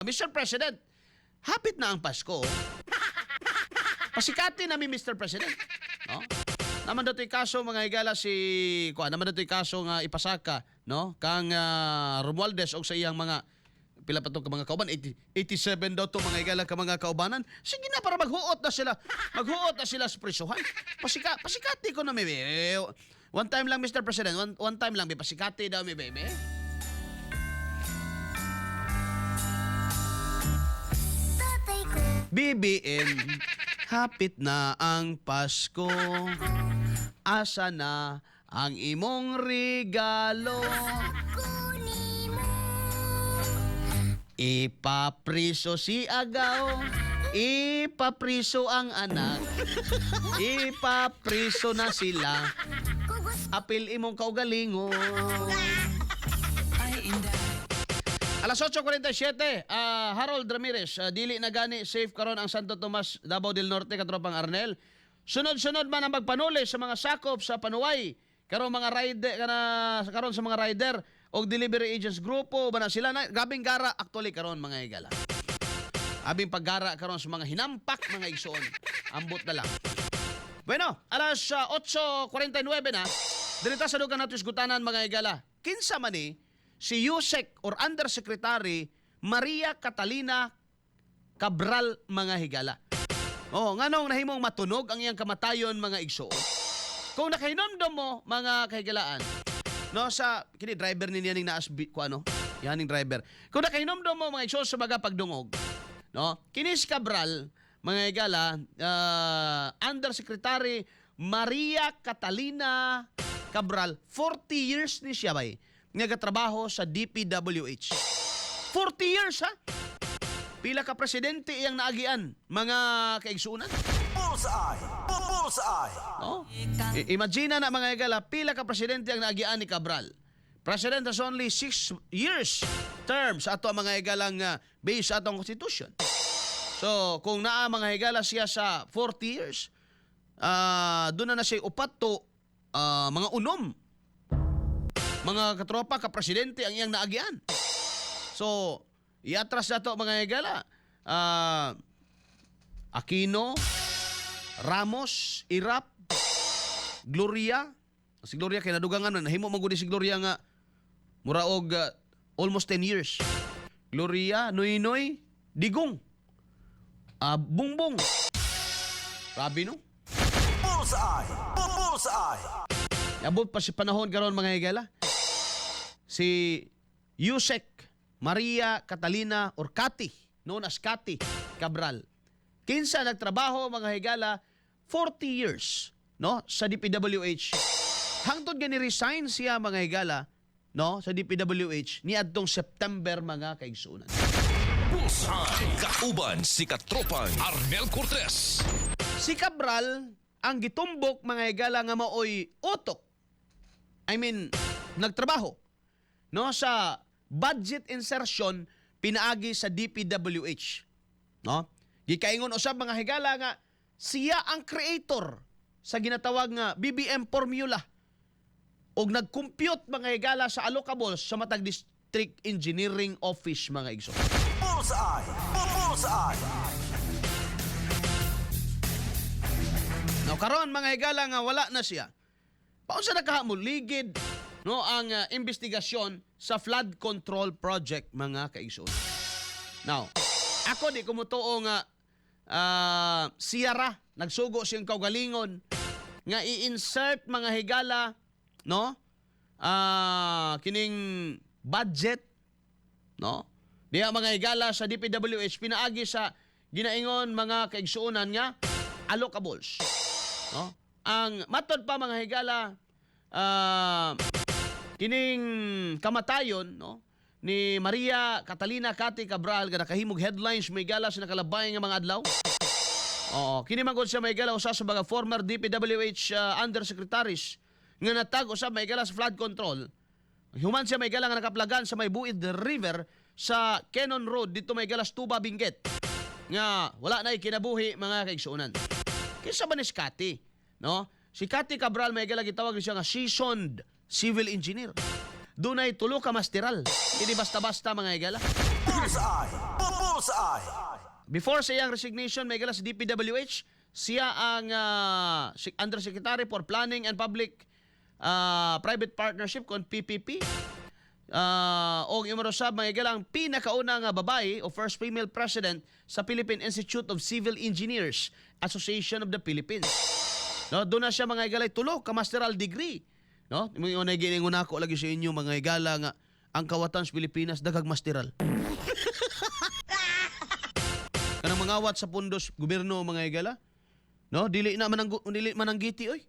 Mr. President, hapit na ang Pasko. Pasikati na mi, Mr. President. No? Naman dato'y kaso, mga higala, si kuan naman dato'y kaso nga ipasaka, no, kang Romualdez og sa iyang mga pila pa to ka mga kauban, 80, 87 daw to, mga higala, ka mga kaubanan. Sige na, para maghuot na sila, maghuot na sila sa prisuhan. Pasikati ko na mi, eh. One time lang, Mr. President, one time lang, be, pasikati daw mi, baby. Tatay ko. BBM, hapit na ang Pasko. Asa na ang imong regalo? Kunin mo. Ipapriso si Agaw, ipapriso ang anak, ipapriso na sila. Kung gusto. Apil imong kaugalingon. Ay, inday. Alas 8:47, Harold Ramirez, dili na gani safe karon ang Santo Tomas, Davao del Norte, katropang Arnel. Sunod-sunod man ang magpanuli sa mga sakop sa Panuay. Karon mga rider kana karon sa mga rider og delivery agents, grupo ba na sila na gabing gara actually karon, mga higala. Abing paggara karon sa mga hinampak, mga igsoon. Ambot na lang. Bueno, alas 8:49 na. Dinita sa dugang nato isgutanan, mga higala. Kinsa man ni si Usec or Undersecretary Maria Catalina Cabral, mga higala? Oh, nganong nahimong matunog ang iyang kamatayon, mga igsoon? Kung nakahinomdom mo, mga kahigalaan, no, sa kini driver ni niya ning naas ko ano, yaning driver. Kung nakahinomdom mo, mga igsoon, sa mga pagdungog, no, kini si Cabral, mga higala, Undersecretary Maria Catalina Cabral, 40 years ni siya bay nga gatrabaho sa DPWH. 40 years, ha? Pila ka presidente iyang naagian, mga kaigsuonan? Bullseye! Bullseye! No? Imagine na, mga higala, pila ka presidente ang naagian ni Cabral. President has only 6 years term sa ato ang mga higalang base sa atong constitution. So, kung naa, mga higala, siya sa 40 years, doon na na siya upat to mga unom. Mga katropa, ka-presidente ang iyang naagian. So, iatras na to, mga higala. Aquino, Ramos, Erap, Gloria. Si Gloria kay nadugangan na nahimo man gud si Gloria nga mura og almost 10 years. Gloria, Noynoy, Digong. Bongbong. Grabe, no? Bullseye! Bullseye! Abot pa si panahon karon, mga higala. Si Usec Maria Catalina or Cathy, known as Cathy Cabral. Kinsa nagtrabaho, mga higala, 40 years, no, sa DPWH. Hangtod gani resign siya, mga higala, no, sa DPWH niadtong September, mga kaigsuonan. Bullseye. Kauban si Katropang Arnel Cortez. Si Cabral ang gitumbok, mga higala, nga maoy utok. I mean, nagtrabaho, no, sa budget insertion pinaagi sa DPWH. No? Gikaingon usab, mga higala, nga siya ang creator sa ginatawag nga BBM formula og nag-compute, mga higala, sa allocables sa matag district engineering office, mga igsoon. Bullseye! Bullseye! Now karon, mga higala, nga wala na siya. Paunsa na kaha ligid, no, ang investigasyon sa flood control project, mga kaigsoon? Now, ako di ko motuo nga siya ra nagsugo siyang kaugalingon nga i-insert, mga higala, no, kining budget, no, diha, mga higala, sa DPWH pinaagi sa ginaingon, mga kaigsuonan, nga allocables, no? Ang matod pa, mga higala, kining kamatayon, no, ni Maria Catalina Cathy Cabral nga nakahimog headlines, may higala, sa nakalabay nga mga adlaw. Oo, kini man gud siya, may higala, usa sa mga former DPWH undersecretaries nga natag usab, may higala, sa flood control. Human siya, may higala, nga nakaplagan sa may Buid River sa Kennon Road dito, may higala, sa Tuba, Benguet. Nga wala na kinabuhi, mga kaigsuonan. Kinsa ba ni si Cathy? No? Si Cathy Cabral, may higala, gitawag siya nga seasoned civil engineer. Dunay tulo ka masteral. Hindi basta-basta, mga higala. Bullseye! Bullseye. Before sa iyang resignation, may gala sa DPWH, siya ang Undersecretary for Planning and Public Private Partnership kon PPP. Og imro sab mga higala ang pinakauna nga babae o first female president sa Philippine Institute of Civil Engineers Association of the Philippines. No, doon na siya mga higala tulo ka masteral degree. No, mo na giningon ako lagi sa inyo mga higala nga ang kawatan sa Pilipinas daghag masteral. Kanang mangawat sa pundos gobyerno mga higala. No, dili man ang giti oy.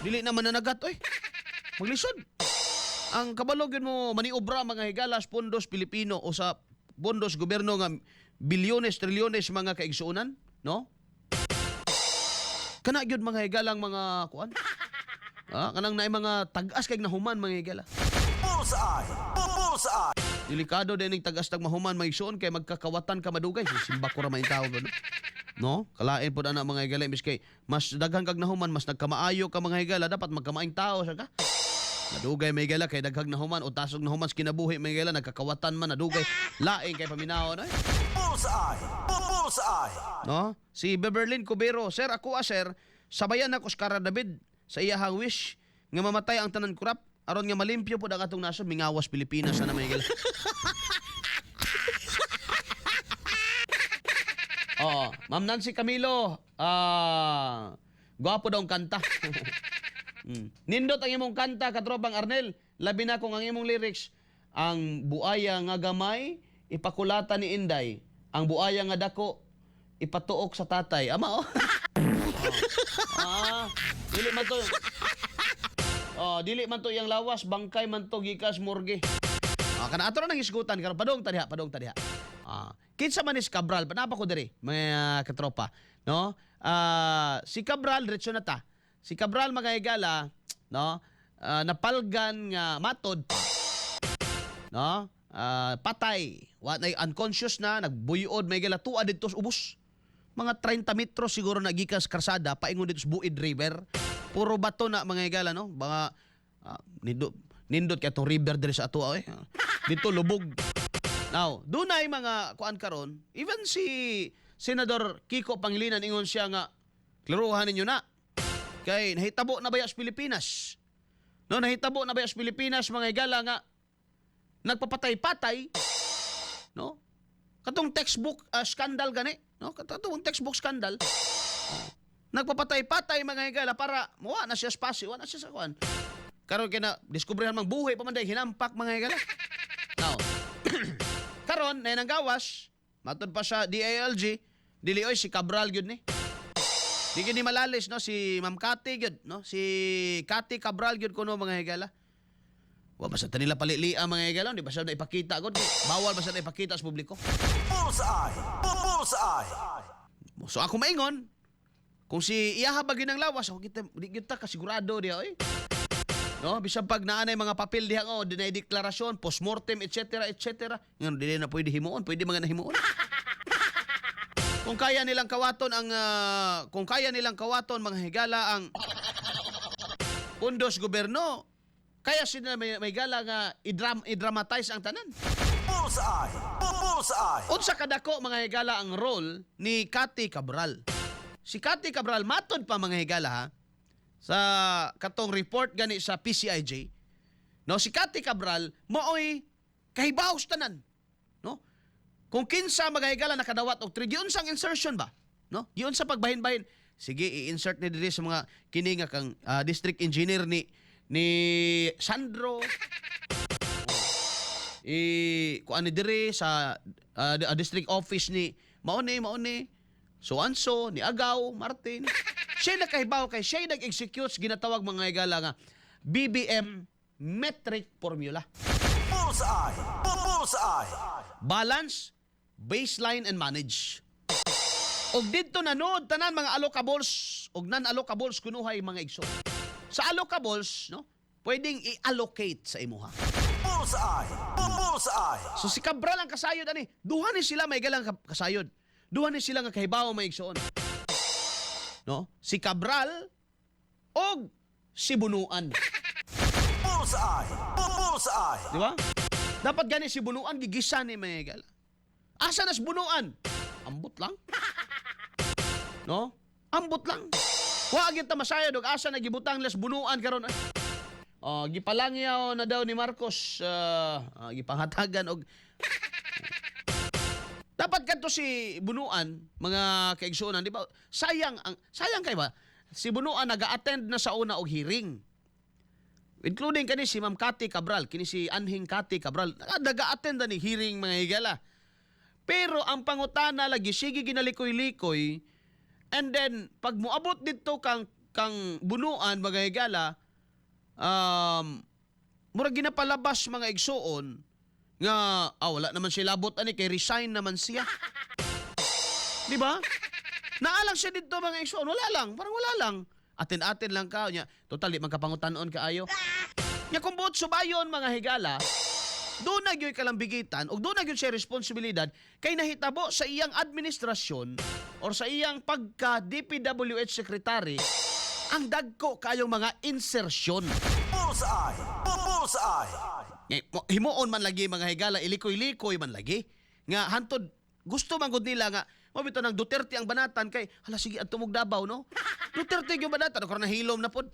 Dili na mananagat oy. Maglisod. Ang kabalo gyud mo maniobra mga higala sa pundos Pilipino o sa pundos gobyerno nga bilyones, trilyones mga kaigsuonan, no? Kana gyud mga higalang mga kuan. Kanang naay mga tag-as kay nahuman mga higala. Bullseye. Bullseye. Delikado din ning tag-as tag mahuman mga igsuon kay magkakawatan ka madugay. Simba ko ra may tawag ano. No? Kalain pod ana mga higala imbis kay mas daghan kag nahuman mas nagkamaayo ka mga higala dapat magkamaing tao sa ka. Nadugay may higala kay daghang nahuman o tasog nahuman sa kinabuhi mga higala nagkakawatan man nadugay laing kay paminawon ay. Bullseye. Bullseye. No? Si Beverlyn Cubero, "Sir, ako sir, sabayan ako sa Kara David sa iyahang wish nga mamatay ang tanan kurap aron nga malimpyo pod ang atong nasod, mingawas Pilipinas na may higala." Oo, Ma'am Nancy Camilo, gwapo daw ang kanta. Nindot ang imong kanta, katropang Arnel. Labi na kung ang imong lyrics, ang buaya nga gamay, ipakulata ni Inday. Ang buaya nga dako, ipatuok sa tatay. Ama, oh. Oh. Ah, dili man to. Oh, dili man to iyang lawas, bangkay man to gikas morgue. Kana ato na nang hisgutan karon padung ta diha, padung ta diha. Kinsa man is Cabral, panapa ko diri mga katropa, no? Si Cabral diretso na ta. Si Cabral mga higala, no? Napalgan nga matod pa. No? Patay, wa nay unconscious na, nagbuyod may gala tuwa didto sa ubos. Mga 30 metros siguro na gikas karsada paingon dito sa Buid River. Puro bato na mga higala, no? Mga nindot nindot kay atong river diri sa ato eh. Dito lubog. Now, dunay mga kuan karon, even si Senador Kiko Pangilinan ingon siya nga klaruhan ninyo na. Kay nahitabo na baya sa Pilipinas. No, nahitabo na baya sa Pilipinas mga higala nga nagpapatay-patay, no? Katong textbook scandal gani, no? Katong textbook scandal. Nagpapatay-patay mga higala para muwa na siya spasyo, wa na siya sa kuan. Karon kay na diskubrihan mang buhay pa man day hinampak mga higala. Now, karon na nang gawas, matod pa sa DILG, dili oy si Cabral gyud ni. Di gyud ni malalis no si Ma'am Cathy gyud no, si Cathy Cabral gyud kuno mga higala. Wa basta ta nila palilia mga higala, di ba sa na ipakita gud, bawal basta na ipakita sa publiko. Bullseye. Bullseye. So ako maingon, kung si iyaha ba gyud ang lawas, ako kita di gyud ta kasigurado diha oy. No, bisan pag naanay mga papel diha oh, dinay deklarasyon, postmortem, etc. etc. Ngan dili na pwede himuon, pwede mga nahimuon. Kung kaya nilang kawaton mga higala ang pundos gobyerno, kaya sila may gala nga idramatize ang tanan. Bullseye. Bullseye. Unsa kadako mga higala ang role ni Cathy Cabral? Si Cathy Cabral matod pa mga higala ha sa katong report gani sa PCIJ. No, si Cathy Cabral maoy kahibaw sa tanan. No? Kung kinsa mga higala nakadawat og tri giunsang insertion ba? No? Giunsa pagbahin-bahin. Sige, i-insert ni diri sa mga kini nga kang district engineer ni Sandro i kuan ni diri sa district office ni mauni mauni so and so ni Agaw Martin. Siya nakahibaw kay siya nag-execute sa ginatawag mga higala nga BBM metric formula. Bullseye. Bullseye. Balance, baseline and manage. Og didto nanood tanan mga allocables og non-allocables kunuhay mga igso. Sa allocables, no, pwedeng i-allocate sa imuha. Bullseye. Bullseye. So si Cabral ang kasayod ani. Duha ni sila may galang kasayod. Duha ni sila nga kahibaw may igsoon. No? Si Cabral og si Bunuan. Bullseye. Bullseye. Di ba? Dapat gani si Bunuan gigisa ni may gala. Asa nas Bunuan? Ambot lang. No? Ambot lang. Wa gyud ta masayod og asa na gibutang les Bunuan karon. Oh, gipalangyaw na daw ni Marcos, gipanghatagan og dapat kadto si Bunuan, mga kaigsuonan, di ba? Sayang ang sayang kay ba? Si Bunuan naga-attend na sa una og hearing. Including kani si Ma'am Cathy Cabral, kini si Anhing Cathy Cabral, naga-attend na ni hearing, mga higala. Pero ang pangutana lagi sige ginalikoy-likoy, and then pag moabot didto kang Bunuan, mga higala, murag ginapalabas, mga igsuon, nga wala naman siya labot ani kay resign naman siya. Di ba? Naa lang siya didto, mga igsuon, wala lang, parang wala lang. Atin-atin lang ka nya. Total di man kapangutan-on kaayo. Nya kung buot subayon, mga higala, doon na gyud kalambigitan ug doon na gyud siya responsibilidad kay nahitabo sa iyang administrasyon or sa iyang pagka DPWH secretary ang dagko kayong mga insertion. Bullseye! Bullseye! Ngay, himuon man lagi, mga higala, ilikoy-likoy man lagi. Nga hantod gusto man gud nila nga mao bitaw nang Duterte ang banatan kay hala sige adto mog Davao, no. Duterte gyud banatan karon, nahilom na pod.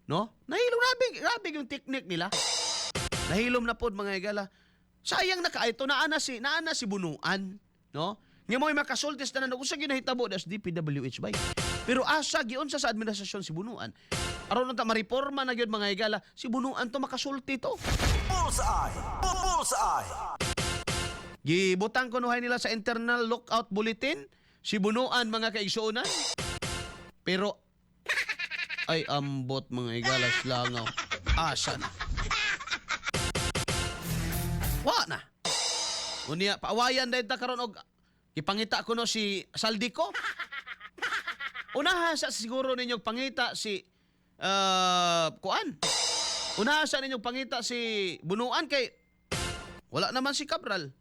No? Nahilom, grabe, grabe yung technique nila. Nahilom na pod, mga higala. Sayang na kaayo to naa na si Bunuan, no? Nga mo'y makasulti sa tanan ug usa gyud nahitabo das DPWH bay. Pero asa giunsa sa administrasyon si Bunuan? Aron unta mareporma na gyud, mga higala, si Bunuan to makasulti to. Bullseye! Bullseye! Gibutang kunuhay nila sa internal lookout bulletin si Bunuan, mga kaigsuonan. Pero ay ambot, mga higalas, langaw. Asa na? Wa na. Unya paawayan dahil ta karon og gipangita ko no si Zaldy Co. Unahan sa siguro ninyo pangita si kuan. Unahan sa ninyo pangita si Bunuan kay wala naman si Cabral.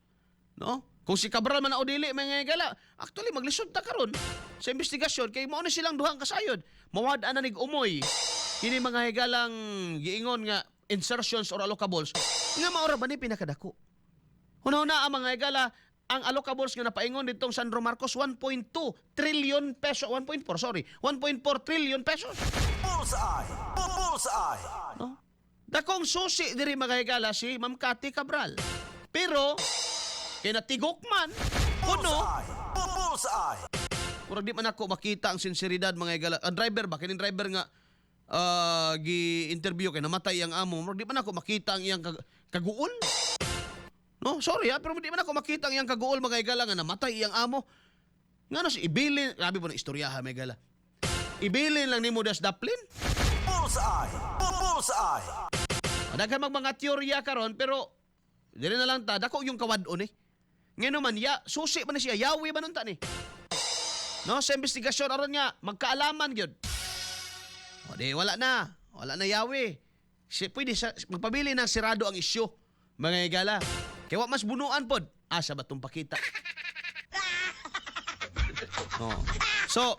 No? Kung si Cabral man o dili, mga higala, actually maglisod ta karon sa investigasyon kay mao ni silang duhang kasayod. Mawad-an na nig umoy. Kini, mga higalang, giingon nga insertions or allocables nga mao ra ba ni pinakadako. Una-una ang mga higala, ang allocables nga napaingon ditong Sandro Marcos, 1.2 trillion peso, 1.4, sorry, 1.4 trillion pesos. Bullseye! Bullseye! No? Dakong susi diri, mga higala, si Ma'am Cathy Cabral. Pero kay natigok man kuno. Bullseye! Bullseye! Murag di man ako makita ang sinseridad, mga higala. Ang driver ba, kining driver nga gi-interview kay namatay ang amo, murag di man ako makita ang iyang kaguol. No, sorry ha, pero di man ako makita ang iyang kaguol, mga higala, nga namatay iyang amo. Nga no si ibilin, grabe po ng istoryaha, mga higala. Ibilin lang nimo das daplin. Bullseye! Bullseye! Daghan mag mga teorya karon, pero dili na lang ta dako yung kawad-on eh. Ngano man ya susi man ni siya, yawi man unta ni. No, sa investigasyon aron nga magkaalaman gyud. O di wala na, wala na yawi. Si, pwede sa, magpabili ng sirado ang isyu, mga higala. Kay wa mas Bunuan pod. Asa ba tong pakita? No. So,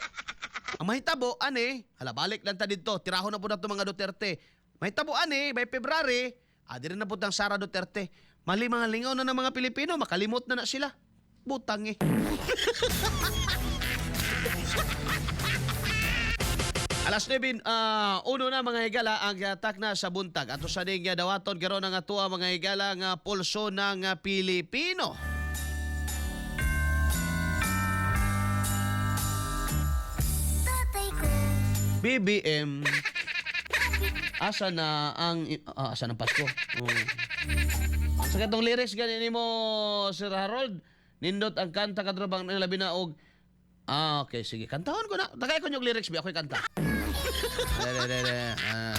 ang mahitabo ani, hala balik lang ta didto, tirahon na po nato mga Duterte. Mahitabo ani by February, diri na po tang Sara Duterte. Mali mga lingaw na ng mga Pilipino, makalimot na na sila. Butang eh. Alas 9, uno na, mga higala, ang takna sa buntag. Ato sa ning dawaton karon ang atoa, mga higala, nga pulso ng Pilipino. Tatay ko. BBM, asa na ang asa ng Pasko? Oh. Sa katong lyrics gani nimo, Sir Harold, nindot ang kanta, katrobang ng labi na og. Ah, okay, sige. Kantahon ko na. Tagay ko yung lyrics, bi ako'y kanta. Dere, dere, ah.